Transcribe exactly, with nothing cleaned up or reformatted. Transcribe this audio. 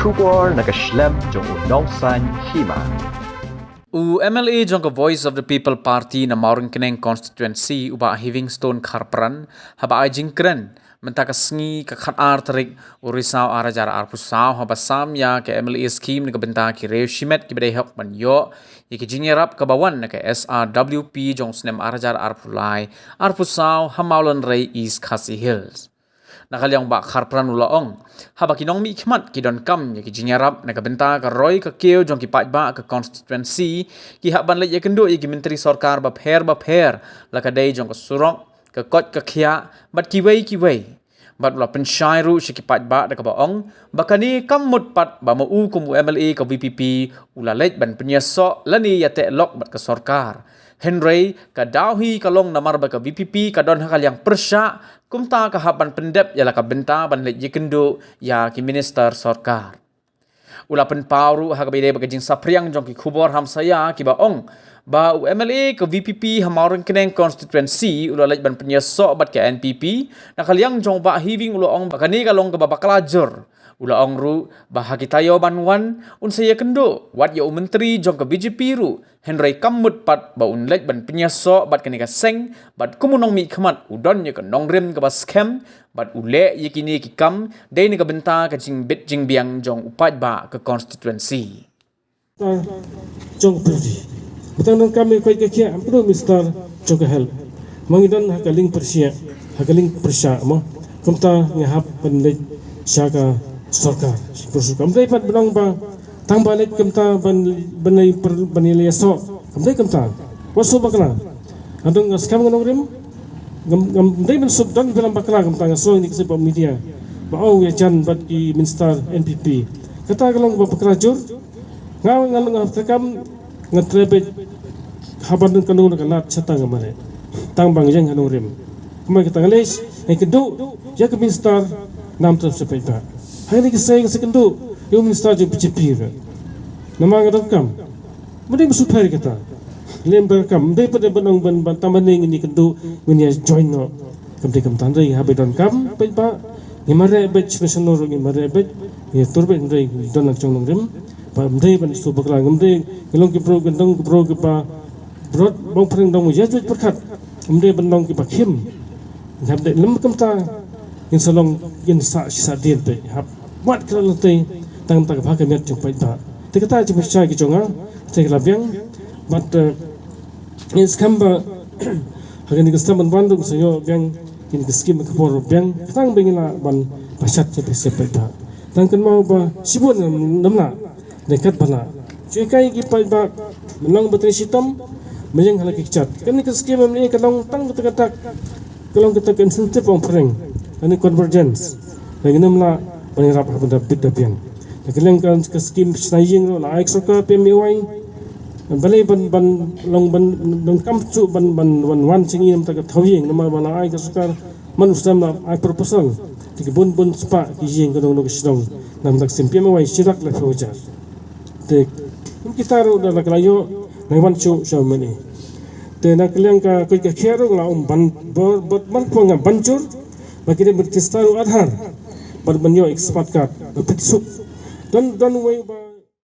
Khubor na ka shlem jong u Nongsaiñ Hima. U M L A jong ka Voice of the People Party na Mawryngkneng Constituency, u Bah Heavingstone Kharpran, haba ai jingkren mynta ka sngi ka khatar tarik u Risaw ar hajar arphew saw, haba sam ïa ka M L A scheme na ka bynta ki riew shimet kiba dei hok ban ïoh ïa ki jingïarap kaba wan na ka S R W P jong u snem ar hajar arphew lai arphew saw ha Mawlynrei, East Khasi Hills. Na ka liang u Bah Kharpran u la ong, haba ki nongmihkhmat ki donkam ïa ki jingïarap na ka bynta ka roi ka kiew jong ki paidbah ka constituency, ki hap ban leit ïakynduh ïa ki myntri sorkar bapher bapher, la ka dei jong ka surok, ka koit ka khiah bad kiwei kiwei. Bad u la pynshai ruh sha ki paidbah da kaba ong ba kane kam mut pat ba ma u kum u M L A ka V P P u la leit ban pynïasoh lane ïateh lok bad ka sorkar. Hynrei ka daw hi ka long namar ba ka V P P ka don ha ka liang pyrshah, kumta ka hap ban pyndep ïa la ka bynta ban leit ïakynduh ïa ki minister sorkar. U la pynpaw ruh ha kaba ïadei bad ka jingsaphriang jong ki khubor hamsaïa kiba ong ba u M L A ka V P P ha Mawryngkneng Constituency u la leit ban pynïasoh bad ka N P P, na ka liang jong u Bah Heaving u la ong ba kane ka long kaba bakla jur. U la ong ruh ba ha ki taïew ban wan un sa ïakynduh wat ïa u myntri jong ka B J P ruh, hynrei kam mut pat ba un leit ban pynïasoh bad kane ka seng, bad kum u nongmihkhmat u don ïa ka nongrim kaba skhem bad u leh ïa kine ki kam dei na ka bynta ka jingbit jingbiang jong u paidbah ka constituency. Jong pyrdi. Ba tang donkam ïa ka koit ka khiah, ym pyndonkam minister jong ka health. Ma ngi don ha ka liang pyrshah, ha ka liang pyrshah mo. Kumta ngi hap ban leit sha ka sorkar. Sha ka sorkar. Ym dei pat ban ong ba tang ba leit kumta ban, ban leit pyrshah, ban leit ïasoh. Ym dei kumta. Wat shu bakla. Nga don, nga skhem, nga nongrim. Ngam, ngam dei ban shu don bilang bakla kumta, nga sngew ïa kane ka sep media. Ba ong ïa jan bad ki minister N P P. Kata ka long ba bakla jur. Nga, nga, nga treikam, nga trei beit, haba don kano kano ka lad shata nga mareh. Tang ba nga ïeng ha nongrim. Kumba kata nga leit, nga ïakynduh ïa ka minister nam trep sepeit ba. Hangne ka seng nga sa ïakynduh ïa u minister jong B J P ba. Namar nga donkam. Ym dei ban shu pher kata. Lem ba kam, ym dei pat ban ong ban, ban tang ban ïeng ïakynduh, ban ïa join noh. Kam dei kumta, hynrei haba donkam peit ba. Ngi mareh beit shano shano ruh, ngi mareh beit, ngi tur beit, hynrei don lang jong nongrim. Ba ym dei ban shu bakla, ym dei ngi long ki briew, ngi long ki briew kiba, brot bong pyrshang dong ïa jot pyrkhat. Ym dei ban long kiba khim. Ngi hap dei lem kumta, ngin sa long, ngin sa, sa dien te. Hap wat kra lynti tang, tang ba ka miat jong paidbah. Te kata jingpynshai ka jong nga, te ka la biang, bad, eh, ngin skhem ba ha kane ka snem ban wan ruh sa ïoh biang kine ki skim ka por biang, tang ba ngin lah ban pynshad ïa ka paidbah. Tang kynmaw ba shibun nym, nym lah. Dei katba lah. Shu hikai ki paidbah, ban long ba trei shitom, ban ïeng ha la ki kjat. Kane ka skim M L A ka long tang kata kata, ka long kata ka incentive ong pyrshang. Kane convergence. Dei ngin nym lah ban ïarap ha bynta bit da biang. Da ka liang ka, ka skim shna ïing ruh la ai ka sorkar P M A Y. Balei ban, ban long ban, ban kam chu ban, ban, ban wan sha ngi namar ka thaw ïing, namar ba la ai ka sorkar man u sdang la ai proposal. Te ki bun bun spah ki ïing ka dong dong ka shnong. Namar ka skim P M A Y shi lak laiphew hajar. Te kum kita ruh da la ka la ïoh, nang wan shu sha mane. Te na ka liang ka koit ka khiah ruh la um ban, bor, bor, ban, ban, ban jur. Ba ki dei ban register u Aadhaar. Ban, ban ïoh ïa ka smart card. Ba pit suk. Don, don wei ba